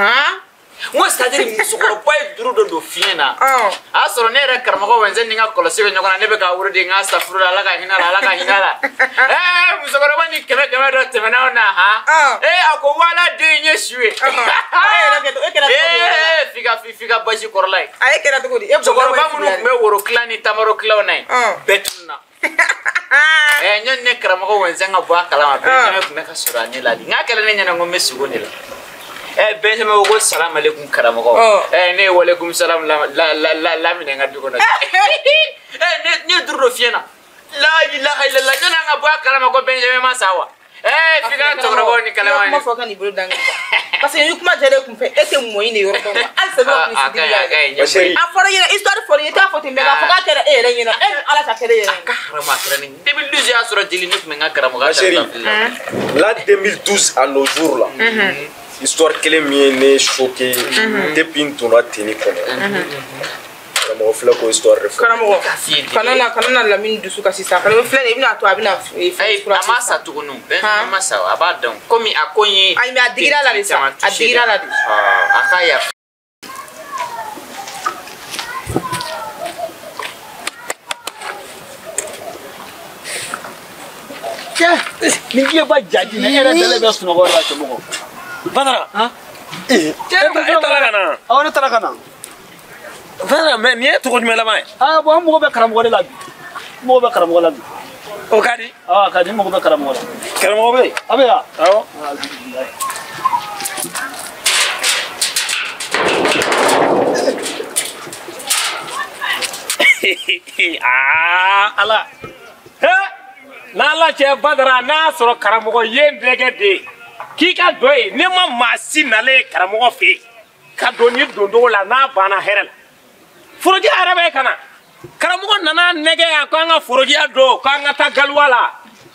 N ko c'est à dire musokɔrɔba ye duuru dɔ don fiɲɛ na. A y'a sɔrɔ ne yɛrɛ karamɔgɔ Wɛnzɛn ni n ka kɔlɔsi bɛ ɲɔgɔn na, ne bɛ ka woro de n ka safuru la, Ala ka hinɛ la, Ala ka hinɛ la. Musokɔrɔba ni kɛmɛ kɛmɛ dɔ tɛmɛna aw na han. A ko wala den in ye su ye. F'i ka basi kɔrɔla ye. A ye kɛra cogo di? Cɛkɔrɔba minnu tun bɛ woro kilan ni tamaro kilanw na yen, bɛɛ tununna. Ɲɔni ne karamɔgɔ Wɛnzɛn ka bɔ a kalama, Benjamin tun bɛ ka sɔrɔ a ne la de. N k'a kɛra ne ɲɛna ko n bɛ sogo de la. Benjamin ko salam alaikum karamɔgɔ. Ne ye walekum salam laminɛ n ka du kɔnɔ. Ne ye duuru don fiɲɛ na. La ilaha illallah, ɲɔni an ka bɔ a kalama ko Benjamin ma sa wa? F'i ka cɛkɔrɔbaw ni kalama ye. Kuma fɔ ka n'i bolo dan kan. Parce que ni kuma jɛlen kun fɛ, e tɛ mɔɲi de yɔrɔ dɔn. Hali sɛbɛn kun sigi la. A fɔra ɲɛna, histoire fɔra ɲɛna, i t'a fɔ ten mais k'a fɔ k'a kɛra e yɛrɛ ɲɛna, e ni Ala ka kɛra e yɛrɛ ɲɛna. A ka haramu a kɛra ne 2012 y'a sɔrɔ jeli ne tun bɛ n ka karamɔgɔya daminɛ. Là 2012 à nos jours là. Histoire kelen min ye ne choqué depuis n donna tenue kɔnɔ. Karamɔgɔ filɛ k'o histoire de fɔ. Karamɔgɔ kana na Lamini dusu kasi sa. Karamɔgɔ filɛ nin ye, i bɛna to a bɛna fura. A ma sa tuguni, Benjamin ma sa, a b'a dɔn. Komi a ko in ye. Ayi mais a digira la de sa, a digira la de. A ka yafa. Ni k'i ba jaji ne yɛrɛ dalen bɛ sunɔgɔ la cɛmɔgɔ. Badara. E taara ka na. Awɔ, ne taara ka na. Badara, mais nin ye tɔgɔ jumɛn laban ye? Bon, an mago bɛ karamɔgɔ de la bi. N mago bɛ karamɔgɔ la bi. O ka di? A ka di, n mago bɛ karamɔgɔ la. Karamɔgɔ bɛ yen? A bɛ yan? Awɔ. Alhamdulilayi. Ala. N'Ala cɛ Badara, n'a sɔrɔ karamɔgɔ ye n dɛgɛ de ye. K'i ka dɔ ye, ne ma maa si nalen ye karamɔgɔ fɛ yen ka don ni doncogo la n'a banna hɛrɛ la. Forokiya yɛrɛ bɛ ka na. Karamɔgɔ nana nɛgɛ yan ko an ka forokiya don, k'an ka taa galiwa la.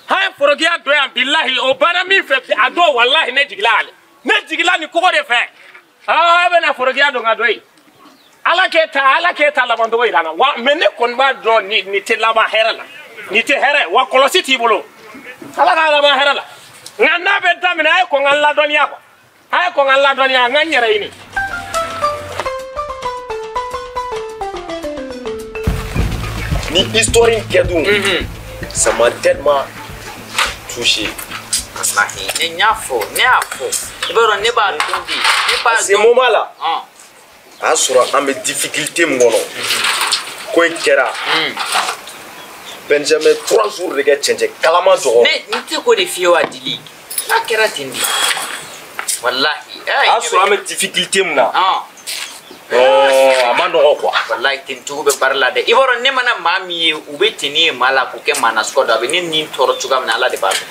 An ye forokiya don yan bilahi, o banna min fɛ a don walahi ne jigila ale. Ne jigila nin kogo de fɛ. E bɛ na forokiya don ka don yen. Ala k'e ta, Ala k'e ta labancogo yira n na. Wa mais ne kɔni b'a dɔn nin tɛ laban hɛrɛ la. Nin tɛ hɛrɛ, wa kɔlɔsi t'i bolo. Ala k'a laban hɛrɛ la. Nka n'a bɛ daminɛ a ye kɔn ka n ladɔnniya quoi. A ye kɔn ka n ladɔnniya, n ka n yɛrɛ ɲini. Ni histoire in kɛ dun, ça m'a tellement touché. Walahi, ne y'a fɔ, ne y'a fɔ. I b'a dɔn ne b'a dɔn de. Ne b'a dɔn. À ce moment là, a y'a sɔrɔ an bɛ difficulté min kɔnɔ, ko in kɛra. Benjamin 3 jours de kɛ cɛncɛn kalama jɔgɔn. Ne n tɛ k'o de f'i ye wa Dili. N'a kɛra ten de. Walahi. A y'a sɔrɔ an bɛ difficulté min na. A ma nɔgɔ quoi. Walahi tencogo bɛ baara la dɛ. I b'a dɔn ne mana maa min ye u bɛ tenue ye maa la k'o kɛ maa nasuguya dɔ a bɛ ne ni tɔɔrɔ cogoya min na Ala de b'a dɔn.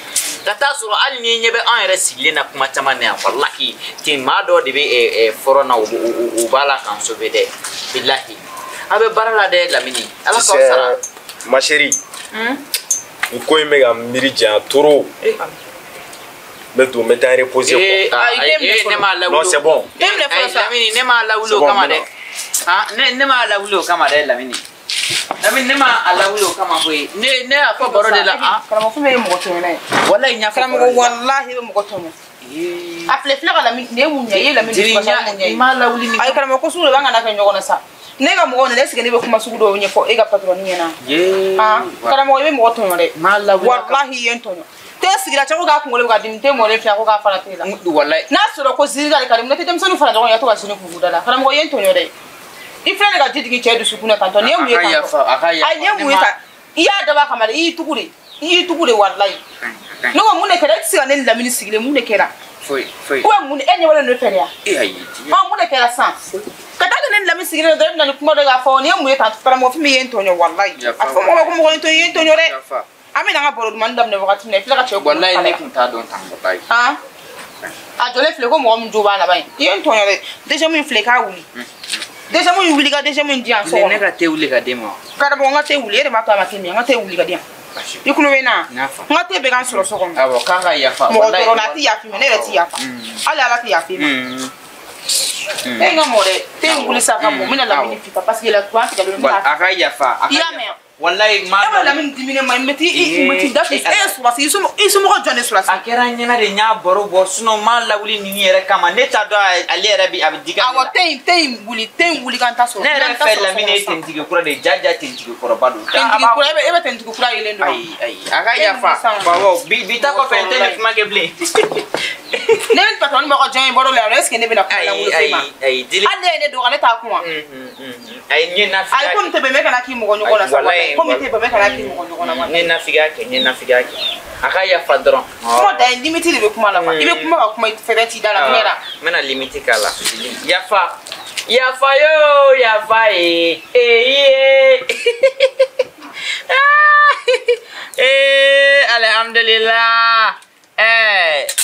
Ka taa sɔrɔ hali ni ɲɛ bɛ an yɛrɛ sigilen na kuma caman na yan walahi ten maa dɔw de bɛ fɔlɔ na u b'a la k'an sauver dɛ. Bilahi. A bɛ baara la dɛ Lamini. Ala k'aw sara. Ma chérie, nin ko in bɛ ka miiri janya trop. N bɛ don, n bɛ taa reposer quoi. Ne m'a lawuli. Non, c'est bon. Lamini, ne m'a lawuli o kama dɛ. Ne m'a lawuli o kama dɛ Lamini. Lamini, ne m'a lawuli o kama koyi. Ne y'a fɔ baro de la. Karamɔgɔ fɛn ye mɔgɔ tɔɲɔna ye. Walahi n y'a fɔ. Karamɔgɔ walahi i bɛ mɔgɔ tɔɲɔ. A filɛ filɛ ka Lamini, nin ye mun ɲɛ? I ye Lamini dusu kasi mun ɲɛ ye? N m'a lawuli ni. Ayi karamɔgɔ ko sugu dɔ b'an kana kɛ ɲɔgɔn na sa. Ne ka mɔgɔw nana, est-ce que ne bɛ kuma sugu dɔw ɲɛfɔ e ka patron ɲɛna? Karamɔgɔ i bɛ mɔgɔ tɔɲɔ dɛ. Walahi i ye n tɔɲɔ. Te sigira cɛ ko k'a kunkolo bɛ ka dimi, te mɔlen filɛ ko k'a fara te la. Walahi. N'a sɔrɔ ko ziiri ka di, ne tɛ denmisɛnninw fara ɲɔgɔn kan to ka sini kunkolo da la. Karamɔgɔ i ye n tɔɲɔ dɛ. I filɛ de ka ji jigin cɛ dusukun na tantɔ, nin ye mun ye tantɔ? Ayi nin ye mun ye tan? I y'a dabɔ a kama dɛ, i y'i tugu de. I y'i tugu de walahi. Ne ko mun de kɛra? E tɛ se ka ne ni Lamini sigilen, mun de kɛra? Foyi foyi. Ou bien mun e ɲɛ bɛ ne fɛ de ya? Ayi. Mun de kɛra sisan? Ka taa kɛ ne ni Lamini sigilen dɔrɔn e bɛ na ni kuma dɔ k'a fɔ nin ye mun ye tan? Karamɔgɔ fɛn min ye n tɔɲɔ walahi. A fɔ mɔgɔ ma ko mɔgɔ ye n tɔɲɔ, i ye n tɔɲɔ dɛ. An bɛna an ka baro dumanni daminɛ wagati min na i filɛ ka cɛ kunkolo Walahi ne tun t'a dɔn tan walahi. A jɔlen filɛ ko mɔgɔ min jo b'a laban ye. I ye n tɔɲɔ dɛ. Deuxième in filɛ i k'a wuli. Deuxième in wuli ka deuxième in di yan so kɔnɔ. Ne ka te wuli ka d'e ma. Karamɔgɔ n ka te wuli, e de b'a to a ma te min, n ka te wuli ka di yan. I kulo bɛ n na? N ka te bɛ ka n sɔrɔ so kɔnɔ. Awɔ, k'a ka yafa. Mɔgɔ tɔɔrɔ la a tɛ yafa i ma, ne yɛrɛ tɛ yafa. Hali Ala tɛ yafa i ma. E n ka mɔgɔ dɛ, te in wuli sa ka bon, n bɛna Lamini fifa parce que la kuran tigɛlen don. A ka yafa. I y'a mɛn? Wallahi ma. E b'a Lamini dimine ma meti i meti da fi e surasi i somɔgɔ jɔn de surasi. A kɛra n ɲɛna de n y'a baro bɔ sinon n m'a lawuli nin yɛrɛ kama ne t'a dɔn ale yɛrɛ bi a bɛ digi. Awɔ te in wuli kan ta sɔrɔ. Ne yɛrɛ fɛ Lamini ye tentigi kura de ye jaja tentigi kɔrɔba don. Tentigi kura e bɛ tentigi kura yelen don. Ayi ayi a ka yafa. Awɔ bi ta kɔfɛ n tɛ nin kuma kɛ bilen. Ne ni patron mɔgɔ jɔn ye bɔr'o la est ce que ne bɛna kuma lawuli f'e ma. Ayi ayi hali ne ye ne dɔgɔ ne t'a kuma. Ayi n ye nafigiya. Ayi komi tɛ bɛn kana k'i mɔgɔ ɲɔgɔn na sa. Komi tɛ bɛn kana k'i mɔgɔ ɲɔgɔn na. N ye nafigiya kɛ n ye nafigiya kɛ. A ka yafa dɔrɔn. Kuma da ye limite de bɛ kuma la quoi. I bɛ kuma ka kuma fɛrɛ t'i da la kuma la. N bɛna limite k'a la. Yafa. Yafa yo yafa ye. Ee ye. Alhamdulillah.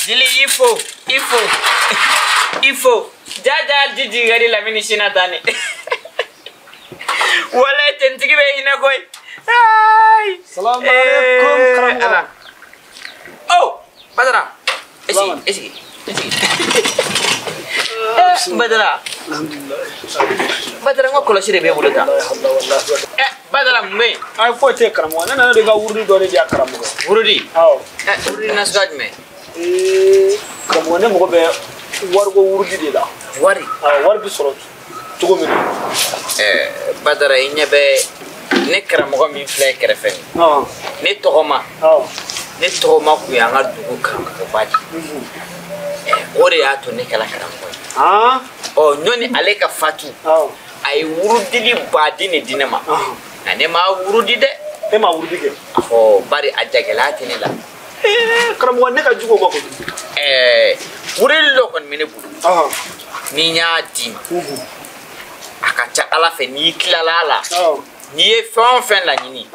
Jili il faut. Jaja jiji gari Lamini sina tani. Wala tentigi bɛ hinɛ koyi. Ay. Salamu alaikum karamɔgɔ. Oh, Badara. Esigi. Badara. Alhamdulillah. Badara n ko kɔlɔsi de b'e bolo tan. Badara mun bɛ yen? Ayi foyi tɛ karamɔgɔ ne nana de ka wurudi dɔ de di yan karamɔgɔ. Wurudi? Awɔ. Wurudi nasuguya jumɛn? Karamɔgɔ ne mago bɛ wariko wurudi de la. Wari? Awɔ wari bɛ sɔrɔ cogo min na. Badara i ɲɛ bɛ ne karamɔgɔ min filɛ kɛrɛfɛ nin. Ne tɔgɔma. Ne tɔgɔma kun y'an ka dugu karamɔgɔba de ye. O de y'a to ne kɛra karamɔgɔ ye. Ɔ ɲɔni ale ka fatu. A ye wurudili baden de di ne ma. Nka ne ma wurudi dɛ. E ma wurudi kɛ? Ɔ bari a jagɛlɛya tɛ ne la. Karamɔgɔ ne ka jugu o ma kojugu. Wurudili dɔ kɔni bɛ ne bolo. Ni n y'a d'i ma. A ka ca Ala fɛ n'i tilala a la. N'i ye fɛn o fɛn laɲini.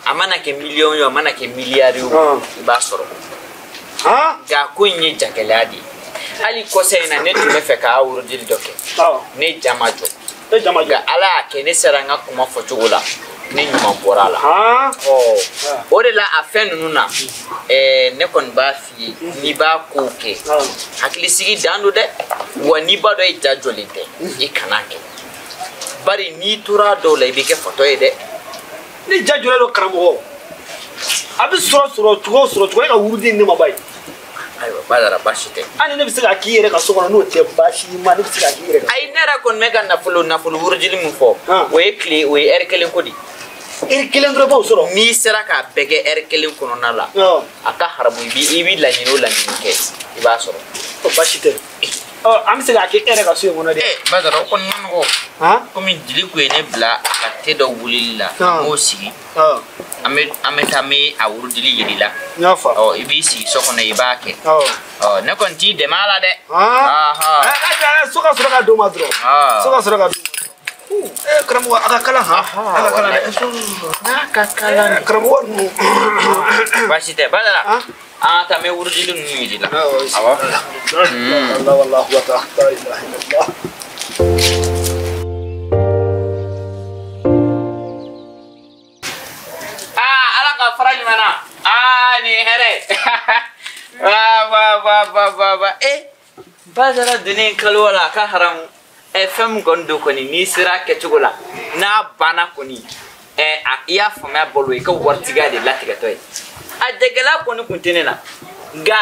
A mana kɛ miliyɔn ye o a mana kɛ miliyari ye o i b'a sɔrɔ. Nka ko in ye jagɛlɛya de ye. Hali kɔsa in na ne tun bɛ fɛ k'a wurudili dɔ kɛ. Ne ja ma jɔ. Nka Ala y'a kɛ ne sera n ka kuma fɔcogo la ne ɲuman bɔra a la. O de la a fɛn ninnu na ne kɔni b'a f'i ye n'i b'a kow kɛ hakilisigi dan don dɛ wa n'i b'a dɔn e ja jɔlen tɛ i kan'a kɛ. Bari n'i tora dɔw la i bɛ kɛ fatɔ ye dɛ. Ni ja jɔlen don karamɔgɔ a bɛ sɔrɔ cogo e ka wurudi ne ma ba ye. Ayiwa Badara baasi tɛ. Hali ne bɛ se k'a k'i yɛrɛ ka so kɔnɔ n'o tɛ baasi ma ne bɛ se k'a k'i yɛrɛ. Ayi ne yɛrɛ kɔni bɛ ka nafolo wurudili min fɔ. O ye tile o ye ɛri kelen ko de ye. Ɛri kelen dɔrɔn b'o sɔrɔ. N'i sera k'a bɛɛ kɛ ɛri kelen kɔnɔna la. A ka haramu i b'i laɲini o laɲini kɛ i b'a sɔrɔ. O baasi tɛ. An bɛ se k'a kɛ e yɛrɛ ka so in kɔnɔ dɛ. Badara o kɔni ma nɔgɔ. Komi jeli kun ye ne bila a ka te dɔ wulili la. N b'o sigi. An bɛ taa n bɛ a wurudili yir'i la. N y'a faamu. I b'i sigi so kɔnɔ i b'a kɛ. Ne kɔni t'i dɛmɛ a la dɛ. So ka sɔrɔ ka d'o ma dɔrɔn. So ka sɔrɔ ka d'o ma. Karamɔgɔ a ka kalan han. A ka kalan dɛ. N'a ka kalan. Karamɔgɔ ninnu. Baasi tɛ Badara. An ka taa n bɛ wurudili ninnu yir'i la. Awɔ. Allah la ilaha illallah. Ala ka fara ɲuman na. Nin ye hɛrɛ ye. Wa. Badara donnen kalo la a ka haramu. Fɛn min kɔni don kɔni n'i sera a kɛcogo la n'a banna kɔni i y'a faamuya balo i ka waritigiya de latigɛtɔ ye. A jagɛlɛya kɔni kun tɛ ne la nka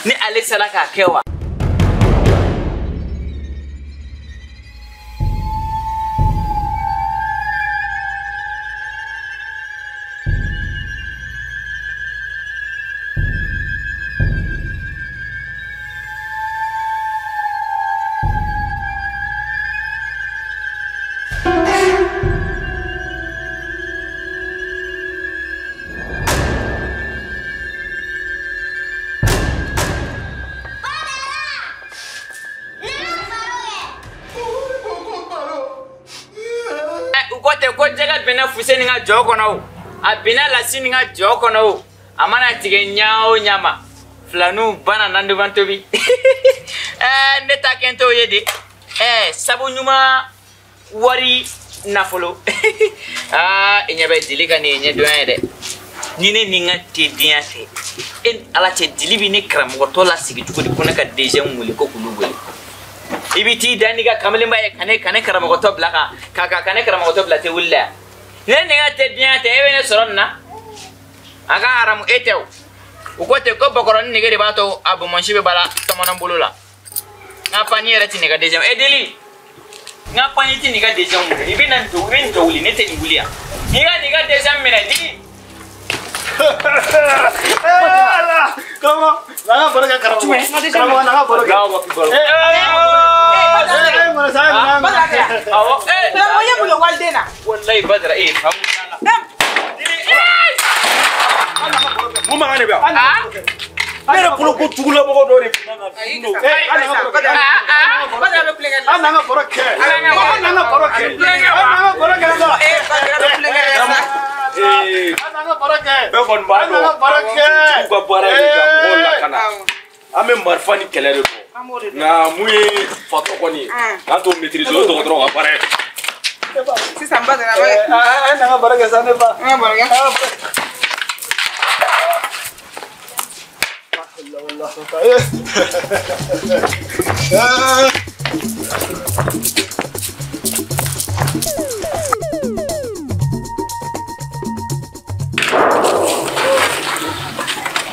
ni ale sera k'a kɛ wa. Ko jɛgɛ binna Fuseni ka jɔ kɔnɔ o a binna Lasini ka jɔ kɔnɔ o a mana tigɛ ɲa o ɲa ma filaninw banna nanduban tobi. Ne ta kɛ n t'o ye de. Sabu ɲuman wari nafolo. I ɲɛ bɛ jeli ka nin ye ɲɛdɔnya ye dɛ. Ni ne ni n ka tedenya tɛ e ni Ala cɛ jeli bɛ ne karamɔgɔtɔ lasigi cogo di ko ne ka DGM wele ko k'olu wele. I bɛ t'i da n'i ka kamalenba ye ka ne karamɔgɔtɔ bila ka ne karamɔgɔtɔ bila te wuli la yan. Ne nɛgɛ tɛ diɲɛ tɛ e bɛ ne sɔrɔ nin na. A ka haramu e tɛ o. U ko ten ko bakɔrɔni nege de b'a to a bonbonsi bɛ bala tɔmɔnɔ bolo la. N ka pani yɛrɛ tɛ nin ka deuxième. E deli. N ka pani tɛ nin ka deuxième wuli. I bɛ na nin i bɛ nin jɔ wuli ne tɛ nin wuli yan. I ka nin ka deuxième minɛ digi. Ala karamɔgɔ n'an ka baro kɛ karamɔgɔ. Karamɔgɔ n'an ka baro kɛ. Awɔ. Karamɔgɔ ye mun ye waliden na? Walayi Badara e ye famu t'a la. Mun mankan de bɛ yan? Ne yɛrɛ bolo ko jugulamɔgɔ dɔ de bɛ na Badara bɛ kulonkɛ la. An n'an ka baro kɛ. An n'an ka baro kɛ. An n'an ka baro kɛ sa. Badara bɛ kulonkɛ la sa. An n'an ka baro kɛ. Bɛɛ kɔni b'a An n'an ka baro kɛ. dɔn jugu ka baara ye ka mɔgɔw lakana. An bɛ marifa ni kɛlɛ de dɔn. Nka mun ye fatɔ kɔni ye, n'an t'o maîtriser o ye dɔgɔtɔrɔ ka baara ye. Sisan Badara bɛ. An n'an ka baro kɛ sa ne ba. An ka baro kɛ.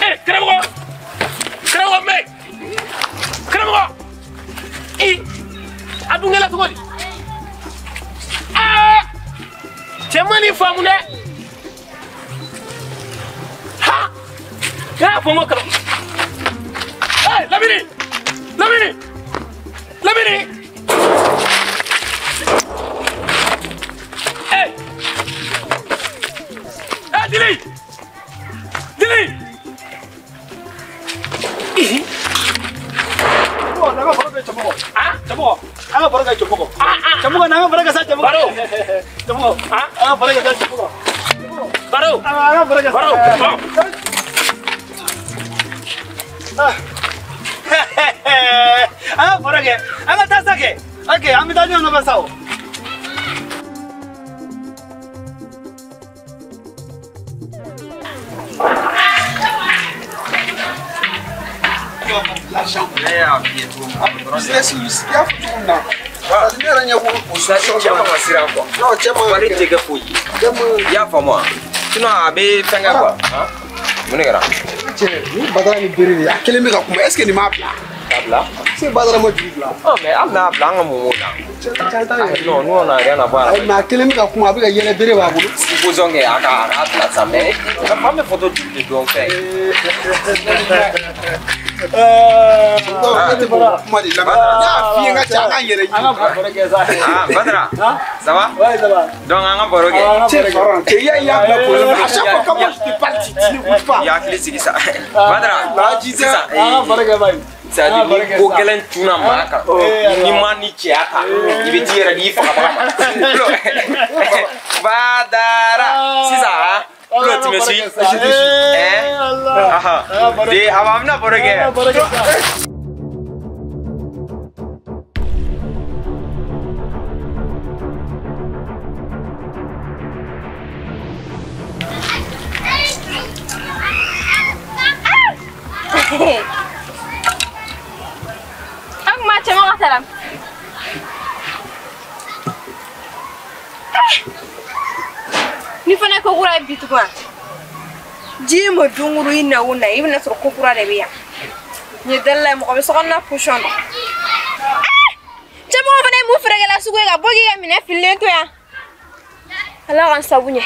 Eh, karamɔgɔ! Karamɔgɔ mɛ! Karamɔgɔ! I! A dun kɛla cogo di? Aa! Cɛ ma nin faamu dɛ! Ha! Ne y'a fɔ n ko karamɔgɔ. Eh, Lamini! Lamini! Lamini! Eh! Eh, Dili! Dili! Ihi! N'an ka baro kɛ cɛmɔgɔ. Cɛmɔgɔ, an ka baro kɛ cɛmɔgɔ. Cɛmɔgɔ n'an ka baro kɛ sa cɛmɔgɔ. Baro. Cɛmɔgɔ, an ka baro kɛ sa cɛmɔgɔ. Baro! An ka baro kɛ sa. Baro! An ka baro kɛ. An ka taa sa kɛ. Ok, an bɛ taa ɲɔgɔn nɔfɛ sa o. L'argent. Ne y'a f'i ye cogo min na. Business i y'a fɔ cogo min na. Ne yɛrɛ ɲɛ b'o o situation Cɛ man ka siran quoi. Non, cɛ man ka Wari tɛ kɛ foyi ye. Cɛ man I y'a faamu wa? Sinon a bɛ fɛn kɛ quoi. Mun de kɛra? Cɛ, ni Badara ni bere de ye, a kelen bɛ ka kuma est ce que nin m'a bila? K'a bila? Est ce que Badara ma juru bila? Ɔ mais hali n'a y'a bila an ka mun b'o la? Cɛ t'a yɛrɛ. Non, nous on a rien à voir. Ayi, mais a kelen bɛ ka kuma, a bɛ ka yɛlɛ bere b'a bolo. Supposons que a ka a bila sa mais an bɛ photo joli de dɔn fɛn. Ne tɛ kuma de lamɛn. Ne y'a f'i ye n ka cɛ an k'an yɛrɛ ɲini. An ka baro kɛ sa. Ah Badara. Ça va? Ouais, ça va. Donc an ka baro kɛ. Cɛ Faran, cɛ i y'a bila problème na. À chaque fois que moi je te parle, tu n'écoutes pas. I hakili sigi sa. Badara. Sisan An ka baro kɛ bayi. C'est-à-dire ni ko gɛlɛn cunna maa kan n'i ma ni cɛya ta i bɛ t'i yɛrɛ di i fagabaga ma. Badara sisan Flo tu me suis? Je te suis. Hein? De a bɛna baro kɛ. An kuma cɛmɔgɔ salam. Ni fana ko kura ye bi tugun wa? Diɲɛ ma don o don i na o na i bɛna sɔrɔ ko kura de bɛ yan. Nin ye dalila ye mɔgɔ bɛ sokɔnɔna position dɔn. Cɛmɔgɔ fana ye mun feerekɛla sugu ye ka bɔ k'i ka minɛn fililen to yan. Ala k'an sago ɲɛ.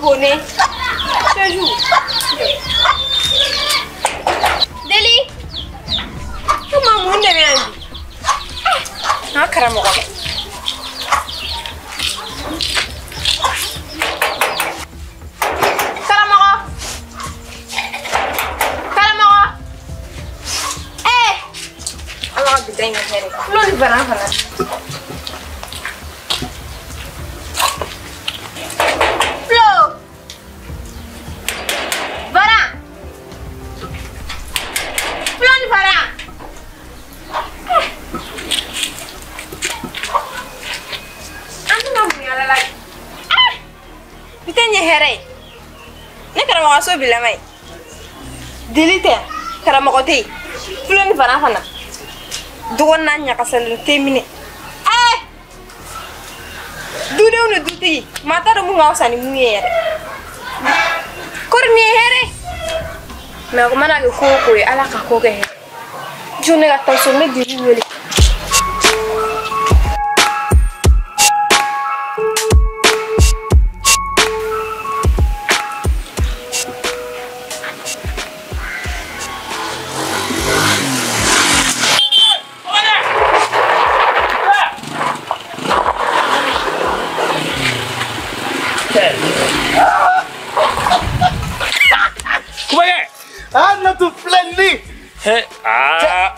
Bonnet. Ce jour. Deli. Comment mon de bɛ yan bi? An karamɔgɔ. Karamɔgɔ. Karamɔgɔ. Eh. Ala ka bi da in kɛ hɛrɛ. Tulo ni bana fana. Karamɔgɔ so bilama ye. Deli tɛ karamɔgɔ tɛ yen. Fulo ni fana fana. Dɔgɔnin ɲagasalen tɛ minɛ. Ɛɛ! Dudenw ni dutigi maa t'a dɔn mun ka fisa ni mun ye yɛrɛ. Kɔri nin ye hɛrɛ ye. Mɛ o mana kɛ ko o ko ye Ala ka ko kɛ hɛrɛ. Jo ne ka taa so n bɛ Dili wele.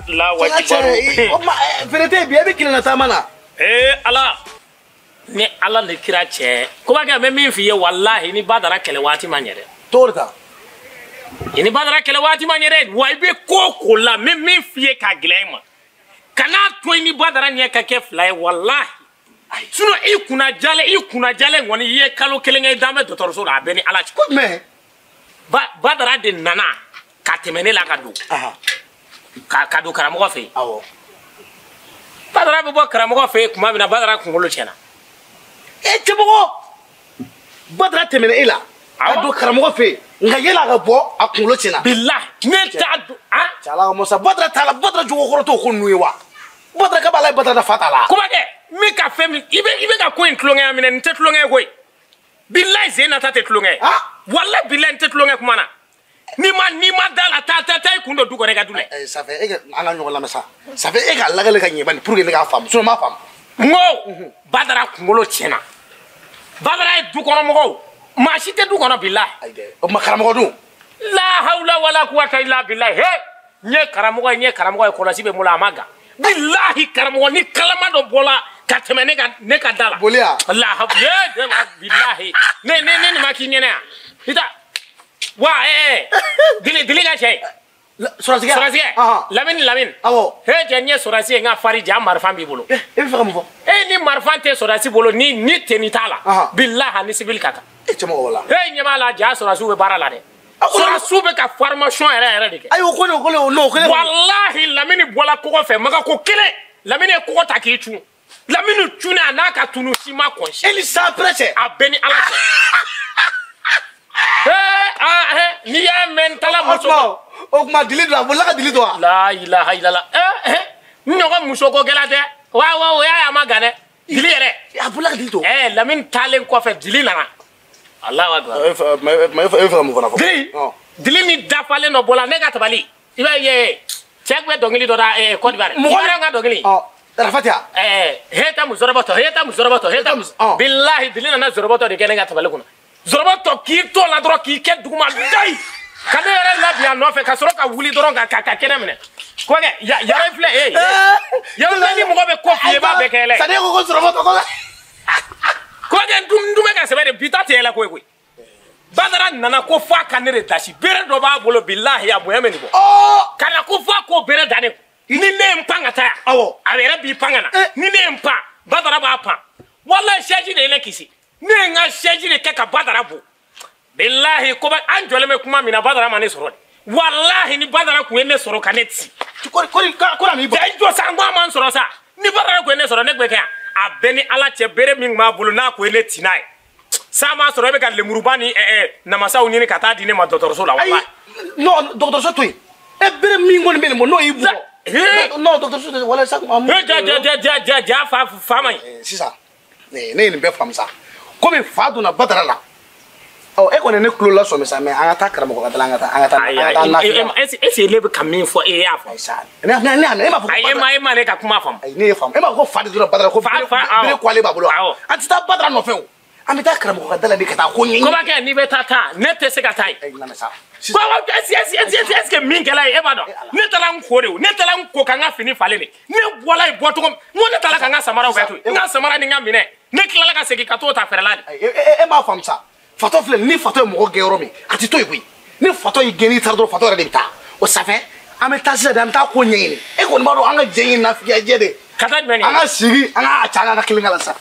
La wajibaru. Vérité bi e bɛ kelen na taama na. Ee Ala ni Ala ni kira cɛ ko b'a kɛ n bɛ min f'i ye walahi ni Badara kɛlɛ waati ma ɲɛ dɛ. Cogo di tan? I ni Badara kɛlɛ waati ma ɲɛ dɛ wa i bɛ ko o ko la n bɛ min f'i ye k'a gɛlɛya i ma kan'a to i ni Badara ɲɛ ka kɛ fila ye walahi sinon i kunna jalen kɔni i ye kalo kelen kɛ i dan bɛ dɔgɔtɔrɔso la a bɛɛ ni Ala cɛ. Ko jumɛn? Badara de nana ka tɛmɛ ne la ka don. Ka don karamɔgɔ fɛ yen. Awɔ. Badara bɛ bɔ karamɔgɔ fɛ yen tuma min na Badara kunkolo tiɲɛna. E cɛmɔgɔ Badara tɛmɛna e la. Ka don karamɔgɔ fɛ yen nka yala a ka bɔ a kunkolo tiɲɛna. Bilahi ne t'a dɔn. Cɛ Ala ka masa Badara t'a la Badara jogo kɔrɔ t'o ko ninnu ye wa? Badara ka b'a la Badara fa t'a la. Kobakɛ n bɛ ka fɛn min i bɛ ka ko in tulonkɛ minɛ nin tɛ tulonkɛ ye koyi. Bilahi sen nata tɛ tulonkɛ ye. Walahi bilahi n tɛ tulonkɛ kuma na. N'i ma da la taa i kun don du kɔnɔ i ka du lajɛ. Ça fait e ka an ka ɲɔgɔn lamɛn sa. Ça fait e ka lagale ka ɲɛ bani pour que ne k'a faamu sinon n m'a faamu. N ko Badara kunkolo tiɲɛna. Badara ye du kɔnɔ mɔgɔw maa si tɛ du kɔnɔ bilahi. Ayi dɛ o tuma karamɔgɔ dun. La hawla wala quwwata illa billahi he n ye karamɔgɔ ye kɔlɔsi bɛ n bolo a ma gan. Bilahi karamɔgɔ ni kalama dɔ bɔla ka tɛmɛ ne ka da la. Boli ya. La bilahi ne nin ma k'i ɲɛna yan. I ta. Wa dili ka cɛ ye. Sɔrɔsigɛ. Lamini. Awɔ. He cɛ n ye sɔrɔsi ye n ka fari ja marifan b'i bolo. E bɛ fɛ ka mun fɔ? E ni marifan tɛ sɔrɔsi bolo ni tenue t'a la. Bilahi ni civil ka kan. E cɛmɔgɔ wala. E ɲɛ b'a la ja sɔrɔsiw bɛ baara la dɛ. Sɔrɔsiw bɛ ka formation yɛrɛ de kɛ. Ayi o ko n'o kelen. Walahi Lamini bɔla kɔgɔ fɛ maga ko kelen Lamini ye kɔgɔ ta k'i cun. Lamini cunnen a n'a ka tunu si ma kɔn si. E ni san pɛrɛ cɛ. A bɛɛ ni Ala cɛ. N'i y'a mɛn n taara muso. O tuma dili don a bolila ka dili don wa. La ilaha illallah n ɲɔgɔn muso ko gɛlɛn tɛ wa o y'a ye a ma gan dɛ dili yɛrɛ. A bolila ka dili don. Lamini taalen kɔfɛ dili nana. Alahu akibaru. E bɛ fɛ ka mun fana fɔ. Dili ni dafalen dɔ bɔla ne ka tabali i b'a ye cɛ tun bɛ dɔnkili dɔ da Côte d'Ivoire. Mɔgɔ yɛrɛ ka dɔnkili. Rafati ya. Heta musɔrɔbɔtɔ heta musɔrɔbɔtɔ heta. Bilahi dili nana zɔrɔbɔtɔ de kɛ ne ka tabali kɔnɔ. Zɔrɔbɔtɔ k'i to la dɔrɔn k'i kɛ duguma dayi ka ne yɛrɛ labin a nɔfɛ ka sɔrɔ ka wuli dɔrɔn ka kɛnɛ minɛ kɔkɛ yɛrɛ filɛ yɛrɛ filɛ ni mɔgɔ bɛ ko f'i ye i b'a bɛɛ kɛ yɛlɛ. Sani ko ko zɔrɔbɔtɔ ko. Kɔkɛ n dun bɛ ka sɛbɛ de bi ta tɛ yɛlɛ koyi koyi. Badara nana ko f'a ka ne de dasi bere dɔ b'a bolo bilahi a bonya bɛ nin bɔ. Ka na ko f'a k'o bere da ne kun ni ne ye n pan ka taa yan. Awɔ. A yɛrɛ b'i pan ka na ni ne ye n pan Badara b'a pan walahi sɛji de ye ne kisi. Ne ye n ka sɛji de kɛ ka Badara bon bilahi ko an jɔlen bɛ kuma min na Badara ma ne sɔrɔ dɛ walahi ni Badara tun ye ne sɔrɔ ka ne ci. Kori a m'i bɔ. I jɔ sa n ko a ma n sɔrɔ sa ni Badara tun ye ne sɔrɔ ne tun bɛ kɛ yan a bɛɛ ni Ala cɛ bere min tun b'a bolo n'a tun ye ne ci n'a ye san m'a sɔrɔ e bɛ ka lemuruba ni namasaw ɲini ka taa di ne ma dɔgɔtɔrɔso la walahi. Non dɔgɔtɔrɔso to yen e bere min kɔni bɛ nin bɔ n'o y'i bugɔ. Non dɔgɔtɔrɔso tɛ walahi sa. Ja ja fa ma ɲi. Sisan ne ye nin bɛɛ faamu sa. Komi fa donna Badara la ɔ e kɔni ne tulo la sɔmi sa mɛ an ka taa karamɔgɔ ka da la an ka taa lafiya. Est ce que ne bɛ ka min fɔ e y'a fɔ. Ayi sa ne e m'a fɔ. Ayi e ma ne ka kuma faamu. Ayi ne ye faamu e m'a fɔ ko fa de donna Badara ko bere kɔlen b'a bolo awɔ an tɛ taa Badara nɔfɛ o an bɛ taa karamɔgɔ ka da la de ka taa ko ɲɛɲini. Kobakɛ n'i bɛ taa ne tɛ se ka taa yen. Ayi lamɛn sa. Est ce que min kɛla ye e b'a dɔn ne taara n ko de o ne taara n ko ka n ka fini falen de ne bɔla yen bɔcogo n ko ne taara ka n ka samaraw bɛɛ to yen n ka samara ni n ka minɛ ne tilala ka segin ka t'o ta fɛrɛ la de. E m'a faamu sa fatɔ filɛ ni fatɔ ye mɔgɔ gɛn yɔrɔ min a tɛ to yen koyi ni fatɔ y'i gɛn n'i taara dɔrɔn fatɔ yɛrɛ de bɛ taa o sanfɛ an bɛ taa sisan de an bɛ taa ko ɲɛɲini e kɔni b'a dɔn an ka jɛ in nafigiya jɛ de. Ka taa jumɛn an ka sigi an ka ca an ka kelen k'a la sisan.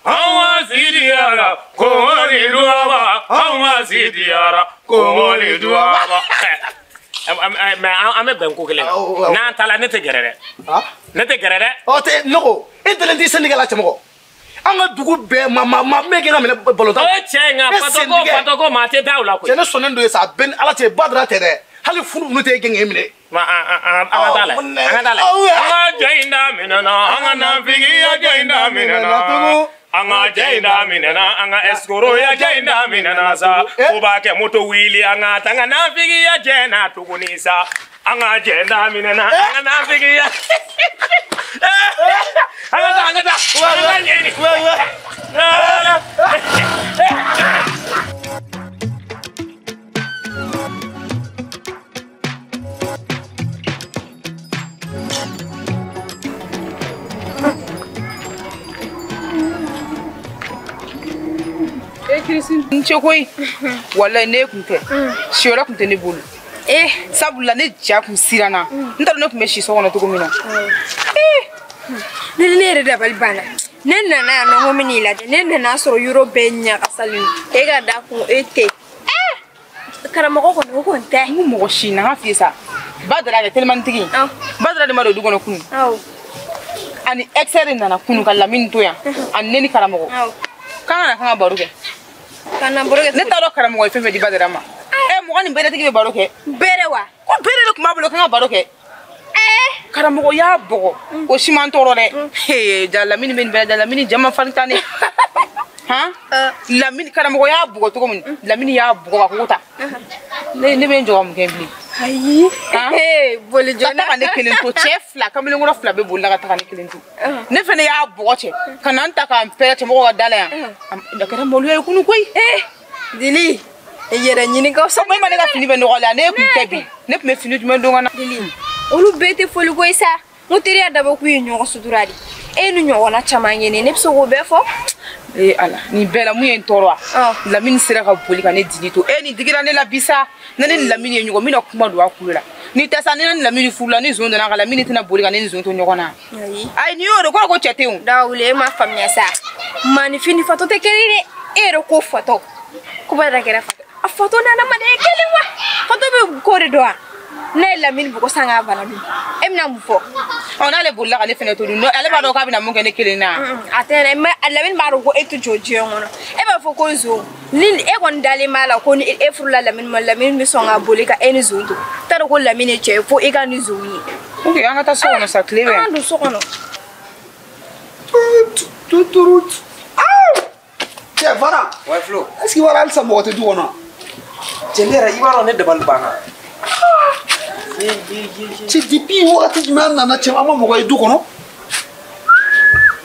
Anw ka si diyara kɔngɔ ni duwaba. Anw ka si diyara kɔngɔ ni duwaba. Mais an bɛ bɛn ko kelen kan. N'an taara ne tɛ gɛrɛ dɛ. Ne tɛ gɛrɛ dɛ. Ɔ tɛ ne ko e dalen t'i sendikɛ la cɛmɔgɔ. An ka dugu bɛɛ ma min kɛ ka minɛ balontan. O ye tiɲɛ ye nka fatɔ ko maa tɛ da o la koyi. Cɛ ne sɔnnen don ye sa a bɛɛ ni Ala cɛ Badara tɛ dɛ. Hali funu ninnu tɛ e gɛn k'e minɛ. An ka taa lajɛ. An ka taa lajɛ. An ka jɛ in daminɛna an ka nafigiya jɛ in daminɛna. An ka jɛ in daminɛna an ka escroya jɛ in daminɛna sa. Ko b'a kɛ moto wuli an ka taa an ka nafigiya jɛ na tuguni sa. An ka jɛ daminɛna an ka nafigiya. An ka taa an ka taa. An ka ɲɛɲini. N cɛ koyi walayi ne kun tɛ si wɛrɛ kun tɛ ne bolo sabula ne ja kun siranna n t'a dɔn ne kun bɛ si so kɔnɔ cogo min na. Ne yɛrɛ dabali banna ne nana yan nɔ ko n bɛ n'i lajɛ ne nana sɔrɔ yɔrɔ bɛɛ ɲagasalen e ka da kun e tɛ karamɔgɔ kɔni o kɔni tɛ. N ko mɔgɔ si na n ka f'i ye sa Badara kɛ telimantigi Badara de ma don du kɔnɔ kunun ani excès de nana kunun ka Lamini to yan ani ne ni karamɔgɔ k'an ka na k'an ka baro kɛ. Kana baro kɛ. Ne t'a dɔn karamɔgɔ ye fɛn fɛn di Badara ma. Mɔgɔ ni bɛrɛtigi bɛ baro kɛ. Bɛrɛ wa? Ko bɛrɛ de tun b'a bolo k'an ka baro kɛ. Karamɔgɔ y'a bɔgɔ o si man tɔɔrɔ dɛ. Ja Lamini bɛ nin bɛɛ la Lamini jama farin tan ne. Han? Lamini karamɔgɔ y'a bɔgɔ cogo min Lamini y'a bɔgɔ ka kogo ta. Ne bɛ n jɔ ka mun kɛ bilen? Ayi. Boli joona. Ka taga ne kelen to cɛ fila kamalenkɔrɔ fila bɛ boli la ka taga ne kelen to. Ne fana y'a bɔgɔ cɛ ka na n ta k'an pɛrɛ cɛmɔgɔ ka da la yan. A kɛra maloya ye kunun koyi. Dili i yɛrɛ ɲini ka fisa. E ma ne ka fini bɛ nɔgɔ la ne kun tɛ bi ne tun bɛ fini jumɛn don ka na. Dili olu bɛɛ tɛ foli ko ye sa n ko teriya dabɔ kun ye ɲɔgɔn sutura de e ni ɲɔgɔnna caman ye ne bɛ se k'o bɛɛ fɔ. Ee Ala nin bɛɛ la mun ye n tɔɔrɔ wa Lamini sera ka boli ka ne dili to e nin digira ne la bi sa ne ni Lamini ye ɲɔgɔn n bɛna kuma don a kulo la ni tɛ sa ni ne ni Lamini furula ni zon donna a kan Lamini tɛna boli ka ne ni zon to ɲɔgɔn na. Ayi n'i y'o de kɔrɔ ko cɛ tɛ yen. Dawule e m'a faamuya sa maanifin ni fatɔ tɛ kelen dɛ e yɛrɛ ko fatɔ ko Badara kɛra fatɔ a fatɔ ni adamaden ye kelen wa fatɔ bɛ ko de dɔn wa n'a ye Lamini bugɔ san k'a bana dun e bɛna mun fɔ. Ɔ n'ale bolila ka ne fɛnɛ to dun ale b'a dɔn k'a bɛna mun kɛ ne kelen na. A tɛ dɛ mais Lamini b'a dɔn ko e tɛ jɔ diɲɛ kɔnɔ e b'a fɔ ko zon ni e kɔni dalen b'a la ko ni e furula Lamini ma Lamini bɛ sɔn ka boli ka e ni zon to t'a dɔn ko Lamini ye cɛ ye fo e ka ni zon ye. Ok an ka taa so kɔnɔ sa tile bɛ yan. An ka don so kɔnɔ. Tuturut. Cɛ Fara. Ouais Flo. Est-ce que wara halisa mɔgɔ tɛ du kɔnɔ? Cɛ ne yɛrɛ i b'a dɔn ne dabali banna. Cɛ depuis wagati jumɛn an nana cɛ an ma mɔgɔ ye du kɔnɔ?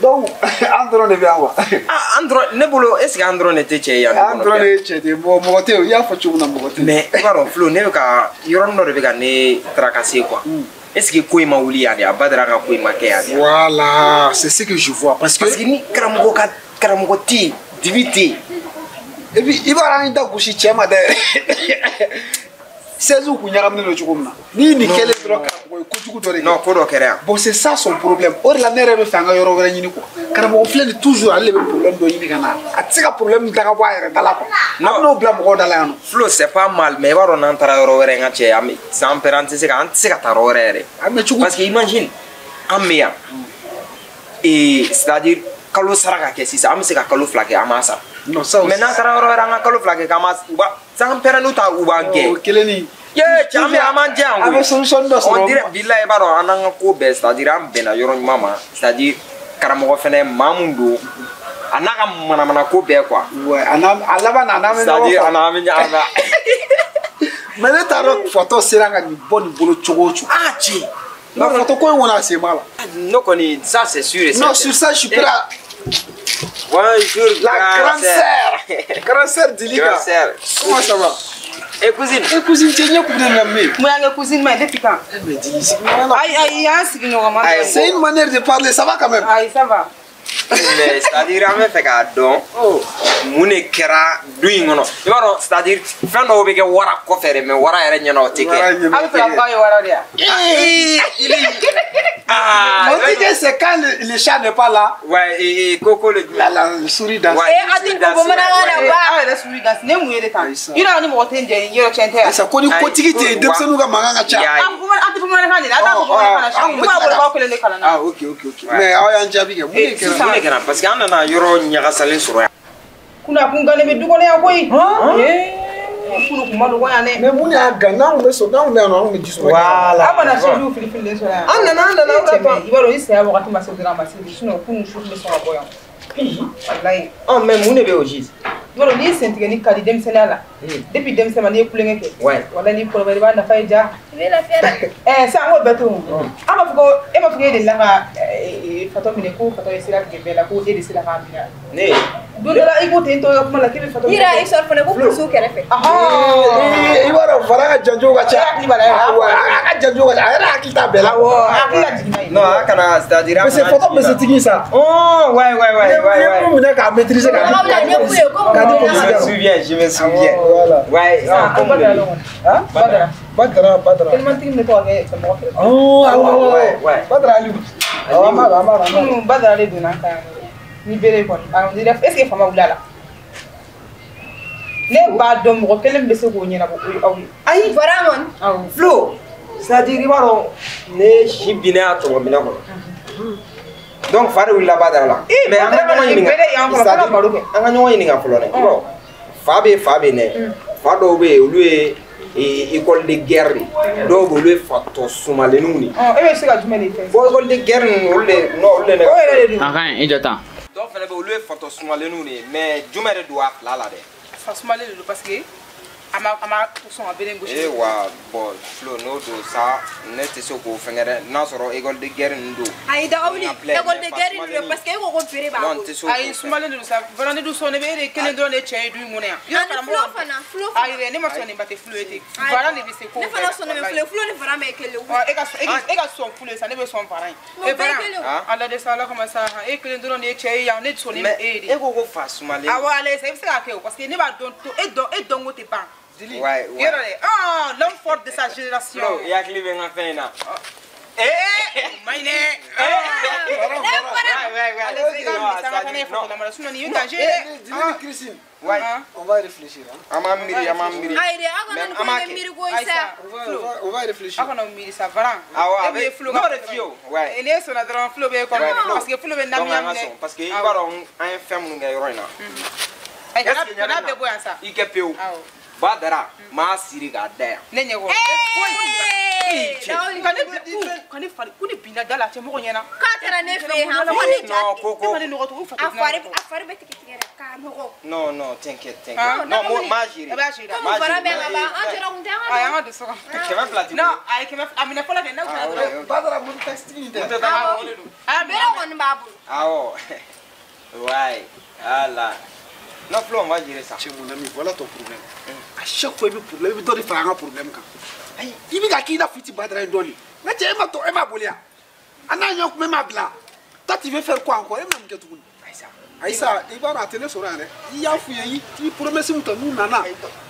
Donc an dɔrɔn de bɛ yan wa? Ah an dɔrɔn ne bolo est ce que an dɔrɔn de tɛ cɛ ye yan? An dɔrɔn de ye cɛ de ye mɔgɔ tɛ yen i y'a fɔ cogo min na mɔgɔ tɛ yen. Mais i b'a dɔn Flo ne bɛ ka yɔrɔnin dɔ de bɛ ka ne tracasser quoi. Est ce que ko in ma wuli yan de a Badara ka ko in ma kɛ yan de? Voilà c'est ce que je vois parce que ni karamɔgɔ ka karamɔgɔ tɛ yen dibi tɛ yen. Et puis i b'a dɔn an ye da gosi cɛ ma dɛ. 16 kun ɲagaminen don cogo min na ni nin kɛlen dɔrɔn karamɔgɔ ye kojugu dɔ de kɛ. Non ko dɔ kɛra yan. Bon c'est ça son problème o de la ne yɛrɛ bɛ fɛ an ka yɔrɔ wɛrɛ ɲini quoi karamɔgɔ filɛ nin toujours ale de bɛ problème dɔ ɲini ka na a tɛ se ka problème ta ka bɔ a yɛrɛ da la quoi a bɛ n'o bila mɔgɔw da la yan nɔ. Flo c'est pas mal mais i b'a dɔn n'an taara yɔrɔ wɛrɛ n ka cɛ an bɛ san pɛrɛn an tɛ se ka taa yɔrɔ wɛrɛ yɛrɛ. An bɛ cogo. Parce que imagine an bɛ yan et c'est à dire kalo sara ka kɛ sisan an bɛ se ka kalo 2 kɛ an m'a sara. Non ça aussi. Mais n'an taara yɔrɔ wɛrɛ an ka kalo 2 kɛ k'an ma u b'a san pɛrɛn n'u ta u b'an gɛn. O kelen ni. Ye cɛ an bɛ an b'an jɛ yan koyi. An bɛ solution dɔ sɔrɔ. On dirait bilahi i b'a dɔn an n'an ka ko bɛɛ c'est à dire an bɛnna yɔrɔ ɲuman ma c'est à dire karamɔgɔ fɛnɛ maa mun don a n'a ka manamana ko bɛɛ quoi. Ouais a n'a a laban na a n'an bɛ ɲɔgɔn fɛ. C'est à dire a n'an bɛ ɲɔgɔn fɛ. Mais ne t'a dɔn fatɔ sera ka nin bɔ nin bolo cogo o cogo. Ah cɛ. Nka fatɔ ko in kɔni a sen b'a la. Ne kɔni ça c'est sûr et certain. Non sur ça je suis prêt à. Bonjour, la grande sœur. Grande sœur Dilika. Grande sœur. Comment ça va? Et cousine. Et cousine, tu es une Moi, je cousine, mais depuis quand? Aïe, aïe, aïe, c'est une manière de parler, ça va quand même. Aïe, ça va. Mais c'est-à-dire, an bɛ fɛ k'a dɔn mun de kɛra du in kɔnɔ. I b'a dɔn c'est-à-dire fɛn dɔw bɛ kɛ wara kɔfɛ dɛ mais wara yɛrɛ ɲɛna o tɛ kɛ. A bɛ fɛ ka fɔ k'aw ye wara de ye wa? Ee, Ah, on dit que c'est quand le chat n'est pas là. Ouais, et Coco le la souris danse. Et attends, Coco ah, la souris danse. Ne mouye de temps. Il a un mot de yɔrɔ tiɲɛ tɛ yan. Ayisa ko ni kotigi tɛ yen denmisɛnninw ka mankan ka ca. An tɛ bamanankan de la, an t'a fɔ bamanankan na. N b'a bolo k'aw kelen de kalan na. Ah ok ok ok. Mais aw y'an jaabi kɛ mun de kɛra? Mun de kɛra? Parce que an nana yɔrɔ ɲagasalen sɔrɔ yan. Kunna kun gannen bɛ du kɔnɔ yan koyi. Kunu kun ma nɔgɔ yan dɛ. Mais mun de y'a gan n'an kun bɛ so n'an kun bɛ yan nɔ an kun bɛ ji sɔrɔ. Voilà. An mana sɛjiw filifililen sɔrɔ yan. An nana o de tɔ. I b'a dɔn i saya wagati ma se dɔrɔn a ma se sinon kunun su tun bɛ sɔn ka bɔ yan. Walayi. Ɔ mais mun de bɛ o ji? I b'a dɔn n'i sen tigɛli ka di denmisɛnninya la. Depuis denmisɛnnin n'i ye kulonkɛ kɛ. Walayi n'i kɔrɔbayara i b'a nafa ye ja. I bɛ lafiya dɛ. Sisan an k'o bɛɛ to yen. An b'a fɔ ko e b'a fɔ k'e delila ka fatɔ minɛ ko fatɔ ye sira tigɛ bɛɛ la ko e de sera k'a minɛ. Ne. Don dɔ la i ko ten tɔ i ka kuma la k'e bɛ fatɔ minɛ. Yira i sɔrɔ fana ko polisiw kɛrɛfɛ. I b'a dɔn fara ka janjo ka ca. Awɔ a ka janjo ka ca a yɛrɛ hakili t'a bɛɛ la. Awɔ a hakili lajigin n'a ye. Non a kana c'est à dire. Parce que fatɔ bɛ se tigi sa. Oh ouais ouais ouais ouais ouais. N'i ye mun minɛ k'a maîtriser k'a di polisi ma. Je me souviens. Voilà. Ouais. Hein? Badara. Badara. Tellement tigi bɛ to ka kɛ mɔgɔ kɛrɛfɛ. Oh awɔ awɔ. Badara Aliou. Awɔ an b'a dɔn. Badara de donna an kan yan. Ni bere kɔni a dirait est-ce que fama wulila la ne b'a dɔn mɔgɔ kelen bɛ se k'o ɲɛnabɔ o ye aw ye. Ayi fara kɔni. Awɔ. Flo c'est-à-dire i b'a dɔn ne si binna a tɔmɔ minɛ kɔnɔ. Donc fa de wulila Badara la. Mais an ka ɲɔgɔn ɲininka. An ka ɲɔgɔn ɲininka fɔlɔ dɛ. I b'a dɔn fa bɛ nɛ fa dɔw bɛ yen olu ye école de guerre de dɔw bɛ olu ye fatɔ sumalenninw de. E bɛ se ka jumɛn de fɛ. Bon école de guerre ninnu olu de non olu de ne. O yɛrɛ de don. A ka ɲi i jɔ tan. Dɔw fana bɛ olu ye fatɔ sumalenninw de ye mais jumɛn de don a fila la dɛ. Fa sumalen de don parce que a ma sɔn ka bere in gosi. Ee wa bon Flo n'o don sa ne tɛ se k'o fɛngɛ dɛ n'a sɔrɔ école de guerre ninnu don. Ayi daga wuli école de guerre ninnu don parce que e ko ko bere b'a bolo. Ayi sumalen de don sa vraiment ne dun sɔn ne bɛ e de kelen dɔrɔn de cɛ ye du in kɔnɔ yan. Ani Flo fana Flo fana. Ayi dɛ ne ma sɔn nin ba tɛ Flo ye ten. Varan de bɛ se ko. Ne fana sɔn ne bɛ Flo ni Varan bɛɛ ye kelen ye. E ka sɔn Flo ye sa ne bɛ sɔn Varan ye. E Varan ala de sa ala kama sa e kelen dɔrɔn de ye cɛ ye yan ne sɔn ne e de. E ko ko fa sumalen. Awɔ ala sa i bɛ se k'a kɛ o parce que ne b'a dɔn e dɔnko tɛ ban. Ouais, ouais. Oh, l'homme fort de sa génération. Non, il y a qui veut en faire là. Eh, Maïné. Christine. Ouais. On va réfléchir. On va miiri. On va réfléchir. Ah ouais, Flo. Ouais. Et parce que Flo parce que il va un femme nous gagne. Il Badara, ma siri ka da yan. Ne ɲɛ kɔrɔ. Ka ne fari ko ne binna da la a tɛ mɔgɔ ɲɛna. K'a taara ne fɛ yen han fo ne ja. Non ko ko. Ne ma ne nɔgɔ tugun A fari bɛ tigɛ tigɛ dɛ k'a nɔgɔ. Non non t'inquiète t'inquiète. Non moi ma géré. E b'a géré. Komi fara bɛ ka ban an jɔra kun tɛ an ka. Ayi an ka don so kɔnɔ. 200 ti. Non ayi 200 a minɛ fɔlɔ kɛ n'aw taara dɔrɔn. Badara moto taxi in tɛ. Awɔ. Bere kɔni b'a bolo. Awɔ. Ouais. Voilà. Non, Flo, on va gérer ça. Chez mon ami, voilà ton problème. À chaque fois, il y a un problème. Il doit faire un problème. Il y a qui a foutu Badara Ndoli. Mais tu es ma toi, tu veux faire quoi encore? Aïssa, il va rater sur un. Il y a fouillé, il promet nous, nana.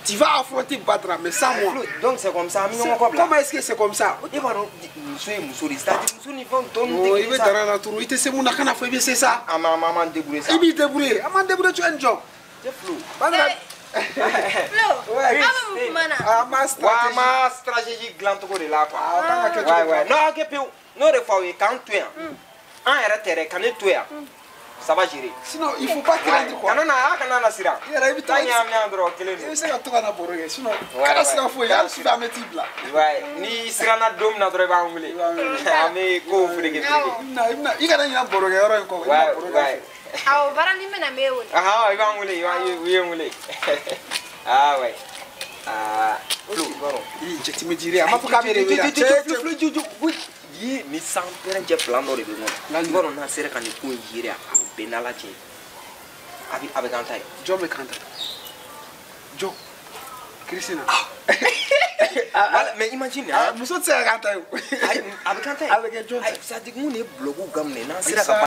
Tu vas affronter Badra, mais sans moi. Donc c'est comme ça. Comment est-ce que c'est comme ça? Il va c'est ça. Il va débrouiller. Il va débrouiller, tu as un job. C'est flou. Flo, ouais. Ma stratégie glantogo de la quoi. Ouais ouais. Non, ok, non, de fois quand tu es un RTR, quand tu es ça va gérer. Sinon, il faut pas craindre quoi. Non non, kana sira. Il y a sinon, kana sira fo ya su da metibla. Ouais, ni sira na dom na dore ba ngule. Ame ko furege furege. Ina ina kana ina boroge yoro ko. Ouais ouais. Awo bara ni mena mewo. Ah, i ba ngule, i ngule. Ah ouais. Ah, Flo, tu me dirais, ama fo ka mere. Yi ni san pɛrɛn cɛ plan dɔ de bɛ n kɔnɔ. I b'a dɔn n'an sera ka nin ko in yiri a bɛ n'Ala cɛ a bɛ k'an ta ye. Jɔn bɛ k'an ta ye? Jɔn? Christina. Mais imagine. Muso tɛ se ka k'an ta ye o. Ayi a bɛ k'an ta ye. A bɛ kɛ jɔn ta ye? C'est à dire mun de ye bulɔku gaminɛ n'an sera ka.